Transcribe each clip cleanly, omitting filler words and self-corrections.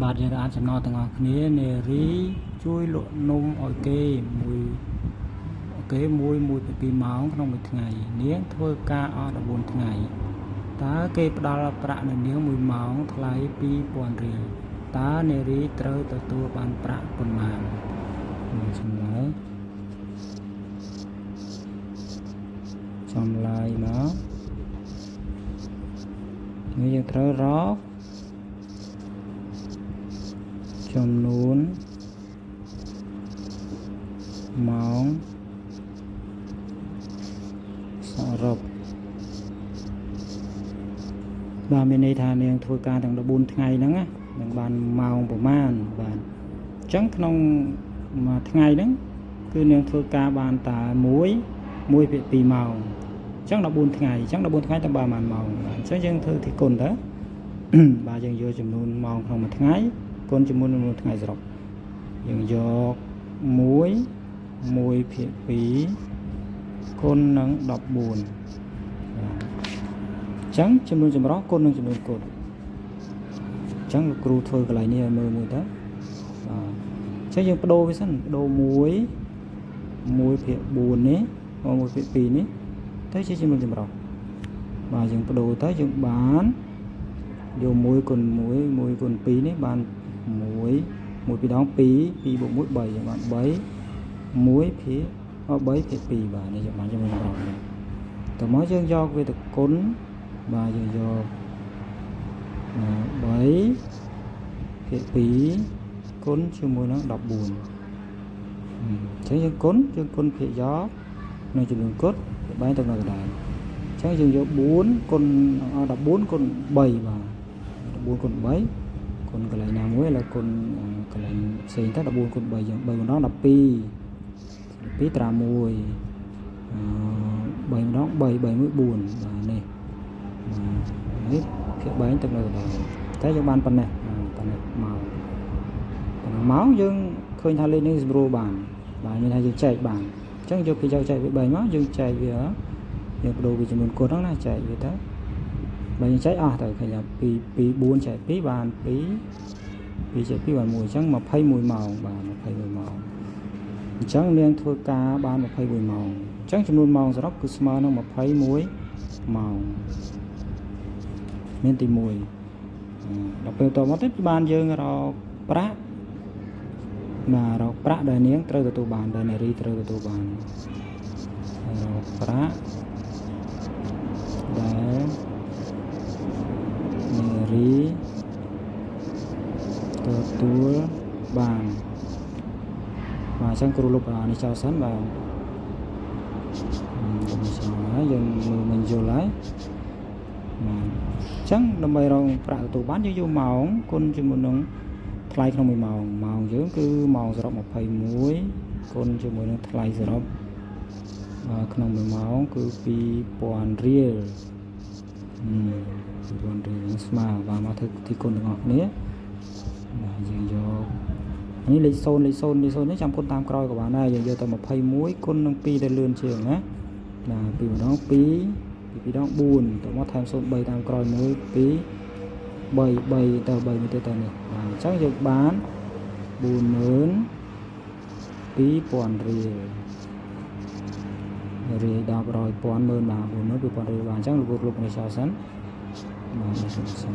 បាទយើងទៅអានចំណងទាំងអស់គ្នានារីជួយលក់នំឲ្យគេមួយគេមួយមួយពី2ម៉ោងក្នុងមួយថ្ងៃនាងធ្វើការអស់14ថ្ងៃតើគេផ្ដល់ប្រាក់នៅនាង1ម៉ោងថ្លៃ2000រៀលតើនារីត្រូវទទួលបានប្រាក់ប៉ុន្មានមើលចម្លើយចម្លើយមកនេះយើងត្រូវរកចំនួនម៉ោងសរុបបាទមានន័យថានាងធ្វើការទាំង14ថ្ងៃហ្នឹងណានឹងបានម៉ោងប្រមាណបាទអញ្ចឹងក្នុងមួយថ្ងៃហ្នឹងគឺនាងធ្វើការបានតែ1 1ភាគ2ម៉ោងអញ្ចឹង14ថ្ងៃអញ្ចឹង14ថ្ងៃតើបានប៉ុន្មានម៉ោងបាទអញ្ចឹងយើងធ្វើទីគុណទៅ បាទយើងយកចំនួនម៉ោងក្នុងមួយថ្ងៃគុណជាមួយនឹងចំនួនថ្ងៃសរុបយើងយក1 1ភាគ2គុណនឹង14បាទអញ្ចឹងចំនួនចម្រុះគុណនឹងចំនួនគុណអញ្ចឹងលោកគ្រូធ្វើកន្លែងនេះឲ្យមើលមួយទៅបាទអញ្ចឹងយើងបដូរវាសិនបដូរ1 1ភាគ4នេះ1ភាគ2នេះទៅជាចំនួនចម្រុះបាទយើងបដូរទៅយើងបានយក1គុណ1 1គុណ2នេះបាន1 1ពីរដង2 2បូក1 3យើងបាន3 1ភាគ3ភាគ2បាទនេះយើងបានចំនួនចម្រុះនេះតមកយើងយកវាទៅគុណបាទយើងយក3ភាគ2គុណជាមួយនឹង14អញ្ចឹងយើងគុណយើងគុណភាគយកនៅចំនួនគុតបែងទៅនៅកណ្ដាលអញ្ចឹងយើងយក4គុណ14គុណ3បាទ14គុណ3គុណកន្លែងណាមួយឥឡូវគុណកន្លែងផ្សេងទៅ14គុណ3យើង3ម្ដង12 12ត្រា1អឺ3ម្ដង3 3 1 4បាទនេះបាទនេះភាគបែងទៅនៅកណ្ដាលតែយើងបានប៉ុណ្ណេះប៉ុណ្ណេះម៉ោងប៉ុណ្ណឹងម៉ោងយើងឃើញថាលេខនេះស្រួលបានបាទមានថាយើងចែកបានអញ្ចឹងយកពីយកចែកវា3មកយើងចែកវាយើងបដូរវាចំនួនគុណហ្នឹងណាចែកវាទៅបើយើងចែកអស់ទៅឃើញថា2 2 4ចែក2បាន2 2ចែក2បាន1អញ្ចឹង21ម៉ោងបាទ21ម៉ោងអញ្ចឹងនាងធ្វើការបាន21ម៉ោងអញ្ចឹងចំនួនម៉ោងសរុបគឺស្មើនឹង21ម៉ោងមានទី1ដល់ពេលតមកទៀតបានយើងរកប្រាក់បាទរកប្រាក់ដែលនាងត្រូវទទួលបានដែលនារីត្រូវទទួលបានរកប្រាក់ដែលនារីទទួលបានបាទអញ្ចឹងគ្រូលុបអានេះចោលសិនបាទលុបនេះចោលហើយយើងមើលមិនយល់ហើយបាទអញ្ចឹងដើម្បីរកប្រាក់ទទួលបានយើងយកម៉ោងគុណជាមួយនឹងថ្លៃក្នុង1ម៉ោងម៉ោងយើងគឺម៉ោងសរុប21គុណជាមួយនឹងថ្លៃសរុបក្នុង1ម៉ោងគឺ2000រៀល2000រៀលស្មើបាទមកធ្វើទីគុណទាំងអស់គ្នាបាទយើងយកនេះលេខ0លេខ0លេខ0នេះចាំគុណតាមក្រោយក៏បានដែរយើងយកតែ21គុណនឹង2ទៅលឿនជាងណាបាទ2ម្ដង2 2ដង4តមកថែម0 3តាមក្រោយ1 2 3 3ទៅ3មួយទៀតទៅនេះបាទអញ្ចឹងយើងបាន42000រៀលរាយ10រយពាន់ម៉ឺនបាទ42000រៀលបាទអញ្ចឹងលោកគ្រូលុបនេះចោលសិនបាទនេះសិន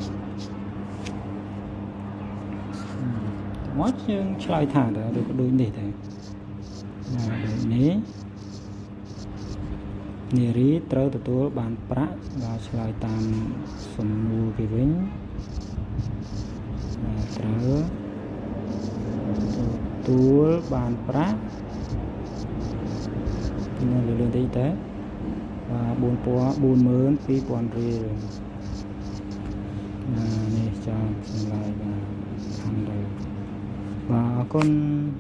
មកយើងឆ្លើយថាតើឬក៏ដូចនេះទេបាទដូចនេះនារីត្រូវទទួលបានប្រាក់បាទឆ្លើយតាមសំណួរគេវិញបាទត្រូវទទួលបានប្រាក់នៅលឿនតិចទៅបាទ42000រៀលបាទនេះចាំចម្លើយបាទខាងលើបាទអរគុណ។